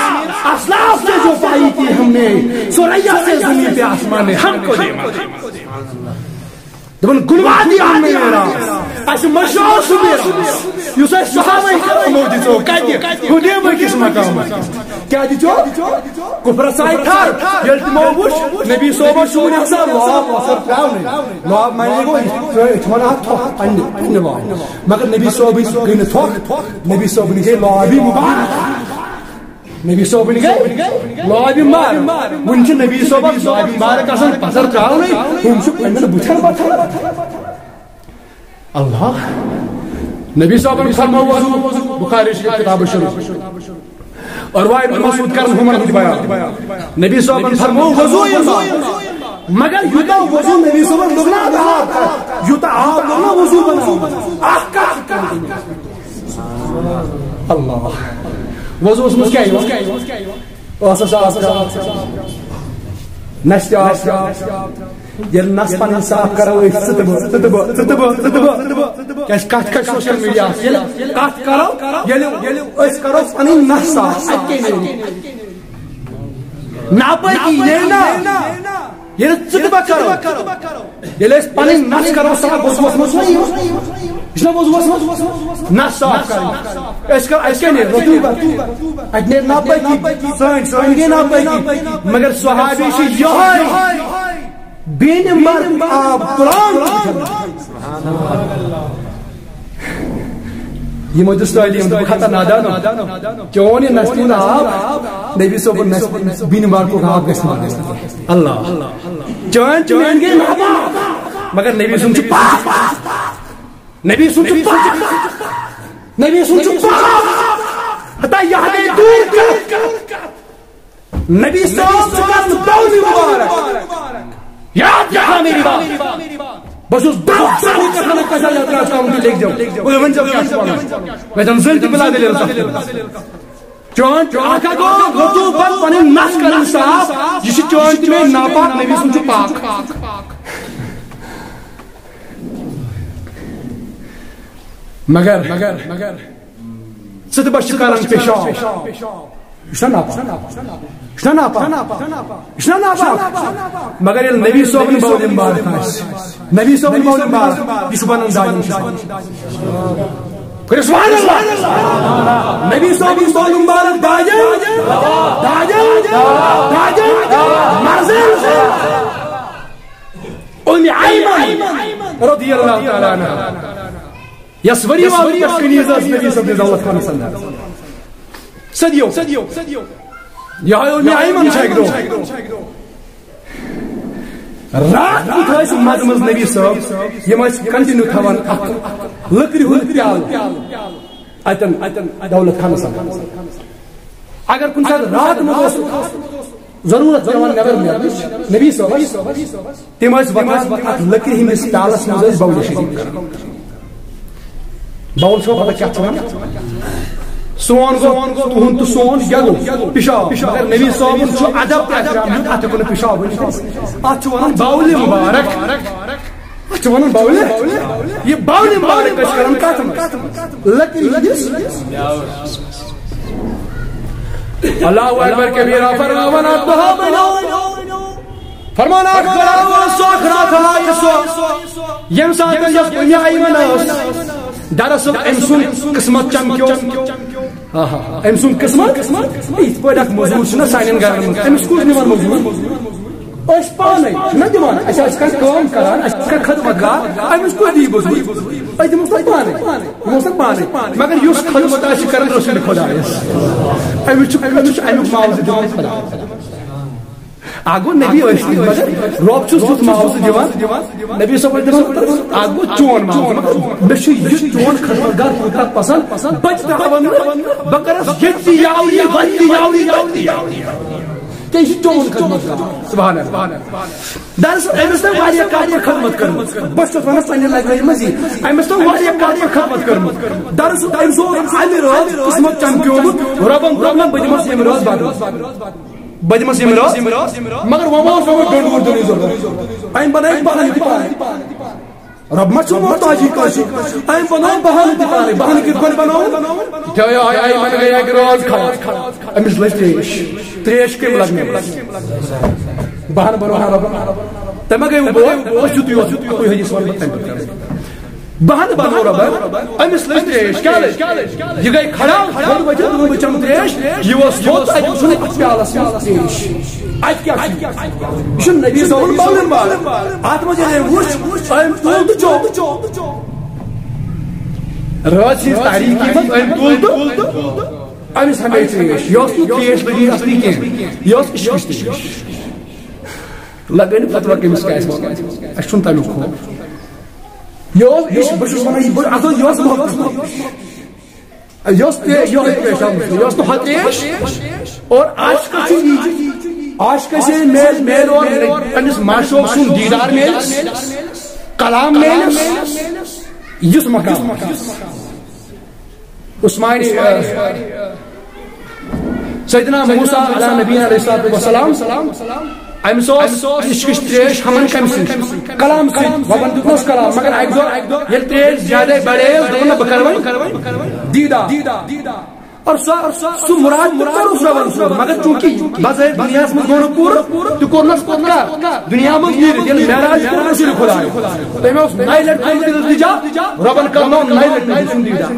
اسلاف سے جو پائی تھی ہم نے، ثریا سے زمین پہ آسمان نے ہم کو دے مقام۔ دوٚپُن، گنوا دیا ہم نے میراث، اَسہِ مٔشرٲو سُہ میراث، یُس اَسہِ صحابہ کرامو دِژو، کَتہِ؟ حدیبہ کِس مقامس۔ کیٛاہ دِژو؟ کفرس آیہِ ٹھر۔ ییٚلہِ تِمو وُچھ، نبی صٲبس چھُ وُنہِ آسان لاب اثر ترٛاونٕے۔ لاب معنی گوٚو، یہِ ترٛٲوِتھ وَنان تھۄکھ پننہِ، پننہِ لابہِ۔ مگر نبی صٲبٕنۍ گٔے نہٕ تھۄکھ، نبی صٲبٕنۍ گٔے لابی مبارک۔ نبی صٲبٕنۍ گٔے لابی مبارک۔ وُنہِ چھِ نبی صٲبس لابی مبارک آسان پتھر ترٛاونٕے، ہُم چھِ پننٮ۪ن بُتھٮ۪ن پتھر۔ اللہ۔ نبی صٲبن فرموو وضو، بخاری شریف کتاب شریف۔ عروہ ابن مسعود کرن ہُمن ہُنٛد بیان۔ نبی صٲبن فرموو وضو یِم۔ مگر یوٗتاہ وضو نبی صٲبن لوٚگ نا آب، یوٗتاہ آب لوٚگ نا وضو بناوُن۔ اکھ کپ۔ اللہ۔ وضوس منٛز کیٛاہ یِوان؟ ٲسس آب ترٛاوان۔ نشتہ آب۔ ییٚلہِ نس پنٕنۍ صاف کرو أسۍ، ژٕ تہٕ بہٕ، ژٕ تہٕ بہٕ، ژٕ تہٕ بہٕ، ژٕ تہٕ بہٕ، ژٕ تہٕ بہٕ۔ کیازِ کتھ کھسہِ سوشل میڈیاہس؟ ییٚلہِ کتھ کرو، ییٚلہِ، ییٚلہِ أسۍ کرو پنٕنۍ نس صاف، اتہِ کیٛاہ نیرِ؟ ناپٲکی نیرِ نا۔ ییٚلہِ ژٕ تہٕ بہٕ کرو، ییٚلہِ أسۍ پنٕنۍ نس کرو صاف، بہٕ اوسُس وۄتھمُت۔ یہِ چھُنہ وضوٗہَس منٛز نَس صاف کَرٕنۍ۔ أسۍ کَر-، اَسہِ کیٛاہ نیرِ؟ رۄتُے کَر۔ اَتہِ نیرِ ناپٲکی۔ سٲنۍ، سٲنۍ گٔے ناپٲکی۔ مگر صحابی چھِ یِہوٚے۔ بیٚنہِ مَرُن آب تُلان۔ یِمو دیُت تعلیٖم، دوٚپُکھ، ہتا نادانو، چون یہِ نَس تُل آب، نبی صٲبُن نَس، بیٚنہِ مَرُن آب گژھِ نہٕ۔ اللہ۔ چٲنۍ تہٕ میٲنۍ گٔے ناپاک، مگر نبی سُنٛد چھُ پاک۔ نبی سُنٛد چھُ پاک۔ نبی سُنٛد چھُ پاک۔ ہتا یہِ ہا گٔے دوٗر کتھ۔ نبی صٲب چھُ کران بول مبارک۔ یاد کیٛاہ تھاو میری بات۔ بہٕ چھُس دَہ سال یہِ کتھ ونان، کۄس یاد ترٛاو تھاوُن تہٕ لیکھزیو۔ وۄنۍ ؤنۍزیو کیٛاہ چھُ وَنُن۔ مےٚ چھَنہٕ زٕہٕنۍ تہِ بِلادِل ییٚلہِ سَپدِ۔ چون، اکھ ہا گوٚو رۄتوٗ پتہٕ پنٕنۍ نس کرٕنۍ صاف، یہِ چھُ چون تہِ میٲنۍ ناپاک، نبی سُنٛد چھُ پاک۔ مگر، مگر، مگر ژٕ تہٕ بہٕ چھِ کران پیشاب۔ یہِ چھُنہ ناپاک؟ یہِ چھُنہ ناپاک؟ یہِ چھُنہ ناپاک؟ مگر ییٚلہِ نبی صٲبُن بول مبارک آسہِ، نبی صٲبُن بول مبارک، یہِ چھُ بنان داجن شفا۔ کٔرِو سبحان اللہ۔ نبی صٲبُن بول مبارک داجن، داجن، داجن، مرزن۔ اُمِ ایمن رضی اللہ تعالیٰ عنہ، یۄس ؤری وادو پٮ۪ٹھ کنیز ٲس نبی صٲبنِس دولت خانس اندر۔ صدیو۔ یہے اُمِ ایمن چھِ اکہِ دۄہ۔ راتھ کیُتھ ٲسۍ منٛزٕ منٛزٕ نبی صٲب، یِم ٲسۍ continue تھاوان اکھ لٔکرِ ہُنٛد پیالہٕ اتٮ۪ن، اتٮ۪ن دولت خانس اندر۔ اگر کُنہِ ساتہٕ راتھ منٛز اوس ضروٗرت پٮ۪وان نٮ۪بر نیرنٕچ نبی صٲبس، تِم ٲسۍ وۄتھان اتھ لٔکرِ ہٕنٛدِس پیالس منٛز ٲسۍ بولہِ شریف کران۔ بول چھو پتہ کیٛاہ چھِ وَنان؟ سون گوٚو، تُہُنٛد تہٕ سون کیٛاہ گوٚو؟ پِشاب۔ مگر نبی صٲبُن چھُ ادب تہٕ احترام دیُن، اَتھ ہٮ۪کو نہٕ پِشاب ؤنِتھ۔ اَتھ چھُ وَنان بولہِ مبارک۔ اَتھ چھُ وَنان بولہِ۔ یہِ بولہِ مبارک ٲسۍ کران کَتھ منٛز؟ لٔکرِ ہٕنٛدِس۔ اللہ اکبر کبیرہ، فرماوان اَتھ دۄہا بناو۔ فرمان اکھ گڑا اوس سُہ اکھ راتھا یہِ سُہ، ییٚمہِ ساتہٕ یۄس اُمِ ایمن ٲس، دراصل أمۍ سُنٛد قسمت چمکیو۔ آہا، أمۍ سُنٛد قسمت، یِتھ پٲٹھۍ اکھ مٔزوٗر چھُنہ سانٮ۪ن گرن منٛز، أمِس کُس نِوان مٔزوٗر؟ أسۍ پانے چھِنہ دِوان، اَسہِ آسہِ کانٛہہ کٲم کران، اَسہِ آسہِ کانٛہہ خدمت گار، أمِس کُس دِیہِ مٔزوٗر؟ أسۍ دِموس تۄہہِ پانے، دِموس تۄہہِ پانے۔ مگر یُس خدمت آسہِ کران رسول خدایس، أمِس چھُ، أمِس چھُ اَمیُک معاوضہٕ دِوان خدایس۔ اکھ گوٚو نبی ٲسۍ، مگر رۄب چھُ سیوٚد معاوضہٕ دِوان۔ نبی صٲب ٲسۍ دِوان، اکھ گوٚو چون معاوضہٕ، مگر مےٚ چھُ یہِ چون خدمت گار کوٗتاہ پسنٛد، بہٕ تہِ ترٛاوَن نہٕ، بہٕ کرس ییٚتہِ تہِ یاوری، وَتہِ تہِ یاوری، تَتہِ تہِ یاوری۔ کیٛازِ یہِ چھُ چون خدمت گار۔ سبحان اللہ۔ دراصل أمِس تام واریاہ کالہٕ پٮ۪ٹھ خدمت کٔرمٕژ۔ بہٕ چھُس وَنان پنٛنہِ لنٛگویجہِ منٛز یی۔ أمِس تام واریاہ کالہٕ پٮ۪ٹھ خدمت کٔرمٕژ۔ دراصل أمۍ سُنٛد اَمہِ رٲژ قٕسمت چمکیومُت۔ رۄبن دوٚپ، نہ، بہٕ دِمس ییٚمہِ رٲژ بدل۔ بہٕ دِمس ییٚمہِ رٲژ۔ مگر وۄنۍ ما اوس رۄبن ڈۄنٛڈ ووٗر دیُن یہِ ضروٗرت؟ أمۍ بنٲے بہانہٕ تہِ پانے۔ رۄب ما چھُ محتاجی کٲنٛسہِ؟ أمۍ بنٲے بہانہٕ تہِ پانے۔ بہانہٕ کِتھ پٲٹھۍ بنووُن؟ یہِ آے، آے، آے، وۄنۍ گٔے اَکہِ رٲژ خراب۔ أمِس لٔج ترٛیش۔ ترٛیش کٔمۍ لگنٲومٕژ؟ بہانہٕ بنوو ہا رۄبن۔ تٔمۍ ما گٔے وۄنۍ بور؟ أسۍ چھِ تُہۍ یوت، اَکُے حدیث وَنہٕ بہٕ تَمہِ پَتہٕ۔ بہانہٕ بنوو رۄبن، أمِس لٔج ترٛیش۔ کیٛاہ لٔج؟ یہِ گٔے کھڑا، تھوٚد ؤتھِتھ، دوٚپُن، "بہٕ چَمہٕ ترٛیش۔" یہِ اوس تھوٚد، اَتہِ وُچھُن اَتھ پیالَس منٛز ترٛیش۔ اَتہِ کیٛاہ چھُ؟ یہِ چھُ نبی صٲبُن قول مبارک۔ اَتھ منٛز ییٚلہِ أمۍ وُچھ، أمۍ تُل تہٕ چوٚو۔ رٲژ ہٕنٛز تاریٖکی منٛز أمۍ تُل تہٕ أمِس ہَمے ترٛیش۔ یہِ اوس نہٕ ترٛیش لٔجمٕژ اَصلی کینٛہہ، یہِ اوس عشقٕچ ترٛیش۔ لگٲے نہٕ فتوا کٔمِس کیٛاہ آسہِ وَنُن۔ اَسہِ چھُنہٕ تَمیُک خوف۔ یہِ اوس، یہِ چھُ، بہٕ چھُس وَنان، یہِ، بہٕ، اَتھ اوس، یہِ اوس محبت۔ یہِ اوس تہِ، یہِ اوس تہِ پیشاب، یہِ اوس نہٕ ہۄ ترٛیش۔ اور عاشقَس چھُ یی، عاشقَس ییٚلہِ میل، میل اور پنٛنِس معشوق سُنٛد دیٖدار میلہِ، کلام میلہِ، یُس مقام۔ عثمانِ، آ، سیدنا موسیٰ علیٰ نبینا علیہ الصلوۃ والسلام، أمِس اوس عشقٕچ ترٛیش ہمن کمہِ سۭتۍ؟ کلام سۭتۍ۔ رۄبن دیُتنس کلام، مگر اکہِ دۄہ ییٚلہِ ترٛیش زیادے بڑے، دوٚپُن، نہ، بہٕ کرٕ وۄنۍ دیٖدار۔ اور سۄ، سُہ مراد تہِ کوٚرُس رۄبن سُنٛد، مگر چوٗنٛکہِ بظٲہِر دُنیاہس منٛز گوٚو نہٕ پوٗرٕ، تہِ کوٚرنس پتہٕ کر؟ دُنیا منٛز نیٖرِتھ، ییٚلہِ معراج کوٚر رسول خدا، تٔمۍ اوس نَیہِ لٹہِ کوٚرمُت دیٖدار، رۄبن کرنوو نَیہِ لٹہِ دیٖدار۔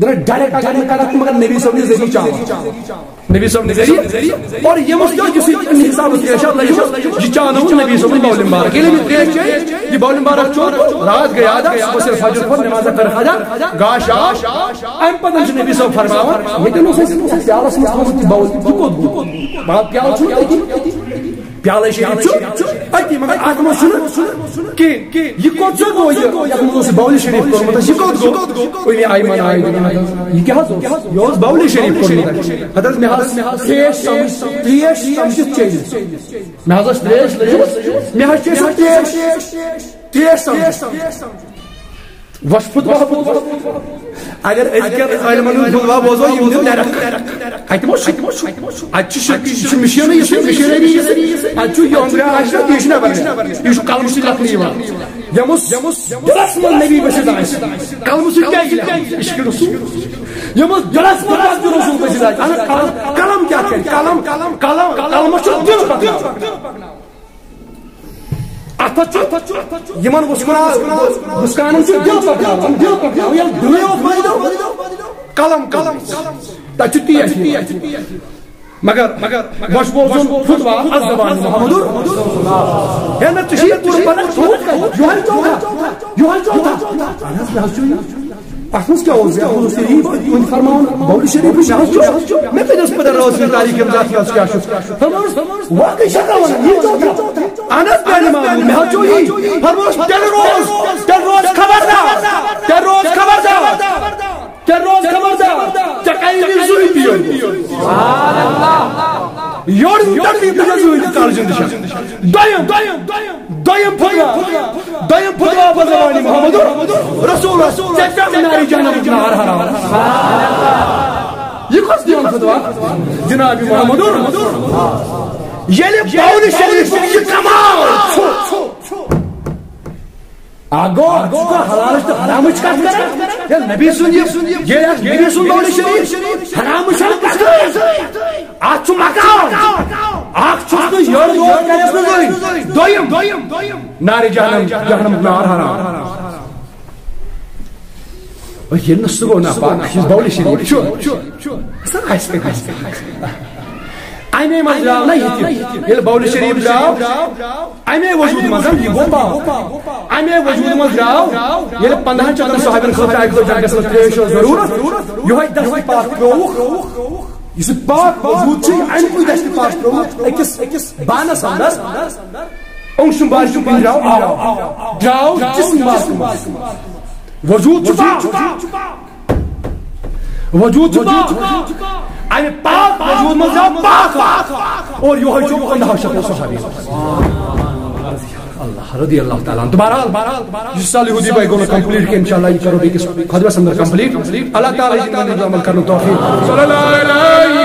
دَپان، ڈائریکٹ اگر نہٕ کرکھ، مگر نبی صٲب نہِ ذٔریعہٕ چاوان۔ نبی صٲب نہِ ذٔریعہٕ۔ اور یِمس کیٛاہ چھُ سُہ تہِ حساب و کتاب لٔجمٕژ، یہِ چاونووُن نبی صٲبن بولہِ مبارک۔ ییٚلہِ أمۍ یہِ ترٛیش چیٚے، یہِ بولہِ مبارک چوٚن، رات گٔے ادا، صبحس ییٚلہِ فجر پھوٚر، نماز کٔر ادا، گاش آو۔ اَمہِ پتہٕ چھُ نبی صٲب فرماوان، ییٚتٮ۪ن اوس اَسہِ پیالس منٛز تھوٚمُت یہِ بول، یہِ کوٚت گوٚو؟ مطلب، پیالہٕ چھُنہٕ أتی۔ پیالے شریف چھُ أتی، مگر اتھ منٛز چھُنہٕ کینٛہہ۔ یہِ کوٚت سا گوٚو؟ یہِ یتھ منٛز اوس یہِ بولہِ شریف کوٚرمُت، یہِ کوٚت گوٚو؟ اُمہِ آیہِ مناوِ، یہِ کیٛاہ حظ اوس؟ یہِ اوس بولہِ شریف کوٚرمُت۔ ہتہٕ حظ، مےٚ حظ ترٛیش سمجھ، ترٛیش سمجھِتھ چیٚیہِ۔ مےٚ حظ ٲس ترٛیش لٔجمٕژ، مےٚ حظ چیٚیہِ سۄ ترٛیش، ترٛیش سمجھِتھ۔ وۄنۍ چھُ فتوا۔ اگر أزکٮ۪ن عٲلمن ہُنٛد فتوا بوزو، یِم دِن ڈائریکٹ۔ اتہِ ما چھُ، اتہِ چھُ شرک، یہِ چھُ مِشیٖنٕے، یہِ چھُ مِشیٖنری، یہِ چھُ، اتہِ چھُ یہِ أنٛدرٕ آسہِ نا، یہِ چھُنہ بنان۔ یہِ چھُ قلمہٕ سۭتۍ لیکھنہٕ یِوان۔ ییٚمِس دِلس منٛز نبی بٔسِتھ آسہِ، قلمہٕ سۭتۍ کیٛاہ یہِ لیکھِ؟ عشق رسول۔ ییٚمِس دِلس منٛز رسول بٔسِتھ آسہِ، اہن حظ، قلم، قلم کیٛاہ کرِ؟ قلم، قلم، قلم، قلمس چھُ دِل پکناوان۔ اتھ چھُ، یِمن وُسکنا-، وُسکانن چھُ دِل پکناوان، دِل پکناوان۔ ییٚلہِ دِلٕے یوت مٲنِو، قلم، قلم، تتہِ چھُ تیز یِوان۔ مگر، مگر وۄنۍ چھُ بوزُن فتوا از زبان محمد۔ ہے نہ، ژٕ چھِ یہِ پوٗرٕ پنن تھوٚومُت کتہِ؟ یِہوٚے چھُ تھوٚومُت۔ یِہوٚے چھُ تھوٚومُت۔ اہن حظ، مےٚ حظ چھُ یہِ۔ اتھ منٛز کیٛاہ اوس؟ یہِ اوس یہِ، یہِ تُہُنٛد فرماوُن، بولہِ شریف، مےٚ حظ چھُ، مےٚ کتہِ اوس پتہ رٲژ ہٕنٛز تاریخ ییٚمہِ ذاتہِ منٛز کیٛاہ چھُ؟ فرمووُس، واقعی چھا کانٛہہ ونان، یہِ چھُ تھوٚومُت؟ اہن حظ، میٛانہِ محمد، مےٚ حظ چھُ یی۔ فرمووُس، تیٚلہِ روز، تیٚلہِ روز خبردار، تیٚلہِ روز خبردار، تیٚلہِ روز خبردار، ژےٚ کَرِ نہٕ زٕہٕنۍ تہِ یورٕ۔ یورٕ نہٕ تَتھ یی، بہٕ چھَس زٕہٕنۍ تہِ کالہٕ زِندٕ چھَس۔ دوٚیِم، دوٚیِم، دوٚیِم فتوا، دوٚیِم فتوا بہٕ زبانہِ محمد رسول، ژےٚ پٮ۪ٹھ نارِ جہنمُک نار حرام۔ یہِ کۄس دیوان فتوا؟ جناب محمد۔ ییٚلہِ بولہِ شریفُک یہِ کمال چھُ، اکھ گوٚو، اکھ چھُ حلالٕچ تہٕ حرامٕچ کتھ کران۔ ییٚلہِ نبی سُنٛد یہِ، ییٚلہِ اکھ نبی سُنٛد بولہِ شریف حرامٕچ چھنہٕ کتھ کران۔ اتھ چھُ مقام۔ اکھ چھُس نہٕ یورٕ یور کرٮ۪س نہٕ زٕہٕنۍ۔ دوٚیِم، نارِ جہنم، جہنمُک نار حرام۔ ییٚلہِ نہٕ سُہ گوٚو ناپاک، یُس بولہِ شریف چھُ، سُہ آسہِ کَتہِ؟ اَمے منٛز درٛاو نہ یہِ تہِ۔ ییٚلہِ بولہِ شریف درٛاو، اَمے وجوٗد منٛز یہِ گوٚو پاک۔ اَمے وجوٗد منٛز درٛاو، ییٚلہِ پنٛدہَن شتَن صحابین خٲطرٕ اَکہِ دۄہ جنگس منٛز ترٛیش ٲس ضروٗرت، یِہوٚے دستہِ پاک ترٛووُکھ۔ یُس یہِ پاک وجوٗد چھُ، اَمہِ کُے دستہِ پاک ترٛووُکھ أکِس، أکِس بانس اندر۔ اوٚنٛگجہِ سُنٛد بار چھُ کُنہِ درٛاو آب۔ درٛاو جسم بار کُن۔ وجوٗد چھُ پاک۔ وجوٗد چھُ پاک۔ اَمہِ پاک وجوٗد منٛز درٛاو پاک آب۔ اور یِہوٚے چھُ پنٛداہو شتو صحابی۔ اللہ رضی اللہ تعالیٰ عنہ۔ بہرحال، بہرحال، یُس سال یہودی بھائی گوٚو نہٕ complete کینٛہہ، انشاءاللہ یہِ کرو بیٚکِس خطبس اندر complete۔ اللہ تعالیٰ یہِ عمل کرنُک توفیق۔ صلی اللہ علیہ وسلم۔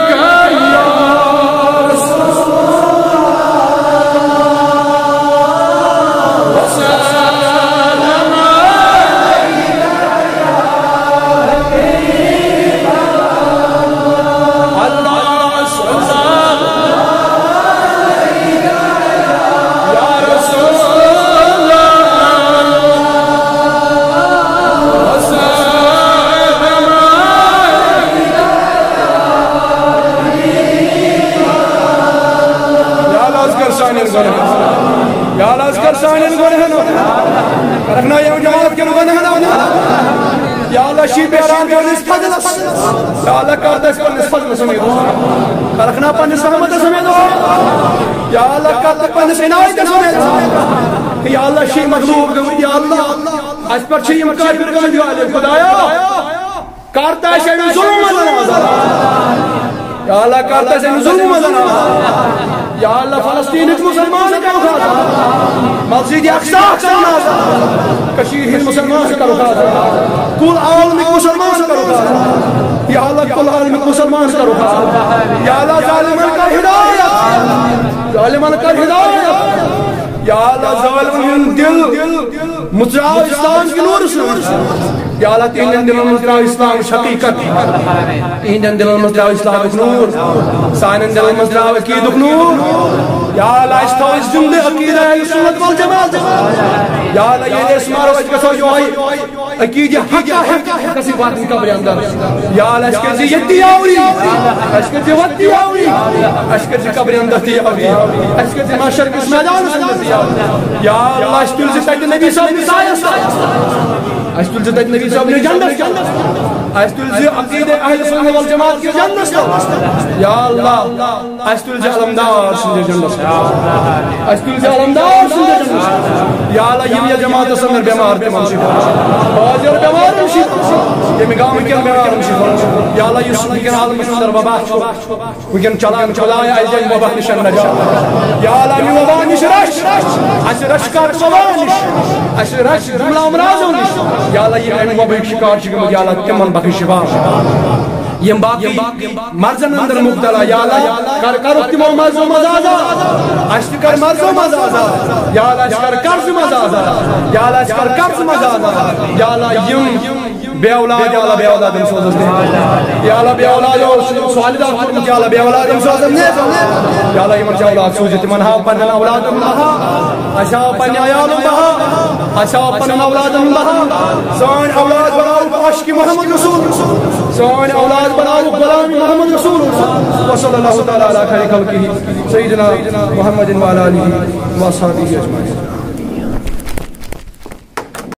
یا اللہ، حظ کر سانٮ۪ن گۄناہن، یا اللہ، حظ کر سانٮ۪ن گۄناہن، کرکھنا یِم جماعت کٮ۪ن گۄناہن۔ یا اللہ، شی بیران پننِس فضلس، یا اللہ، کر تس پننِس فضلس سمیت، کرکھنا پننِس رحمتس سمیت۔ یا اللہ، کر تس پننِس عنایتس سمیت۔ یا اللہ، شی مغلوب گٔمٕتۍ، یا اللہ، اَسہِ پٮ۪ٹھ چھِ یِم کافر گٔمٕتۍ، یا اللہ، خدایا۔ کر تس اَمہِ ظلم منٛز آزاد۔ یا اللہ، کر تس اَمہِ ظلم منٛز آزاد۔ یا اللہ، فلسطینٕکۍ مسلمان کرُکھ آزاد۔ مسجد اقصاہَس کرُن آزاد۔ کٔشیٖرِ ہٕنٛدۍ مسلمان کرُکھ آزاد۔ کُل عالمٕکۍ مسلمان کرُکھ آزاد۔ یا اللہ، کُل عالمٕکۍ مسلمان کرُکھ آزاد۔ یا اللہ، ظالمن کر ہدایت۔ ظالمن کر ہدایت۔ یا اللہ، ظالمن ہُنٛد دل مژراو اسلام کہِ نوٗرٕ سۭتۍ۔ یا اللہ، تِہنٛدٮ۪ن دلن منٛز تراو اسلامٕچ حقیقت۔ تِہنٛدٮ۪ن دلن منٛز تراو اسلامُک نوٗر۔ سانٮ۪ن دلن منٛز تراو عقیٖدُک نوٗر۔ یا اللہ، اَسہِ تھٲو أسۍ زندٕ عقیٖدہ اہل سنت والجماعت۔ یا اللہ، ییٚلہِ أسۍ مرو، أسۍ گژھو یِہوٚے عقیدِ حق، حق، حق، حق، حق، واتن قبرِ اندر۔ یا اللہ، اَسہِ کٔرۍ زِ ییٚتہِ تہِ یاوری، اَسہِ کٔرۍ زِ وَتہِ تہِ یاوری، اَسہِ کٔرۍ زِ قبرِ اندر تہِ یاوری، اَسہِ کٔرۍ زِ محشر کِس میدانس اندر تہِ یاوری۔ یا اللہ، اَسہِ تُلۍ زِ تَتہِ نبی صٲب نِس سایس تل، اَسہِ تُلۍ زِ تَتہِ نبی صٲب نِس جنڈس تل، اَسہِ تُلۍ زِ عقیدِ اہل سنت والجماعت کِس جنڈس تل۔ یا اللہ، اَسہِ تُلۍ زِ علمدار سٕنٛدِ جنڈس۔ اَسہِ تُلۍ زِ علمدار سٕنٛدِ جنڈس۔ یا اللہ، یِم یَتھ جماعتس اندر بٮ۪مار، تِمن شفا۔ حٲضِر بٮ۪مارن شفا۔ ییٚمہِ گامہٕ کٮ۪ن بٮ۪مارن شفا۔ یا اللہ، یُس وٕنکٮ۪ن عالمس اندر وبا چھُ، وٕنکٮ۪ن چلان، خدایا، اَسہِ دِ اَمہِ وبا نِش نجات۔ یا اللہ، اَمہِ وبا نِش رچھ۔ اَسہِ رچھ کر وبا نِش۔ اَسہِ رچھ جملہ امراضو نِش۔ یا اللہ، یِم اَمہِ وبہٕکۍ شکار چھِ گٔمٕتۍ، یا اللہ، تِمن بخش شفا۔ یِم باقٕے مرضن اندر مبتلا، یا اللہ، کر، کرُکھ تِمو مرضو منٛز آزاد۔ اَسہِ تہِ کر مرضو منٛز آزاد۔ یا اللہ، اَسہِ کر قرضہٕ منٛز آزاد۔ یا اللہ، اَسہِ کر قرضہٕ منٛز آزاد۔ یا اللہ، یِم بے اولاد، یا اللہ، بے اولادن سوزس نے۔ یا اللہ، بے اولاد اوس سُہ والدہ کوٚرمُت، یا اللہ، بے اولادن سوزس نے۔ یا اللہ، یِمن چھِ اولاد سوٗزِتھ، تِمن ہاو پننٮ۪ن اولادن بہا۔ اَسہِ ہاو پننہِ عیالُک بہا۔ اَسہِ ہاو پننٮ۪ن اولادن بہا۔ سٲنۍ اولاد بناوُکھ عاشقِ محمد رسول۔ سٲنۍ اولاد بناوُکھ غلامِ محمد رسول۔ وصلی اللہ تعالیٰ علی خیر خلقہ سیدنا محمد وعلی آلہ وصحبہ اجمعین۔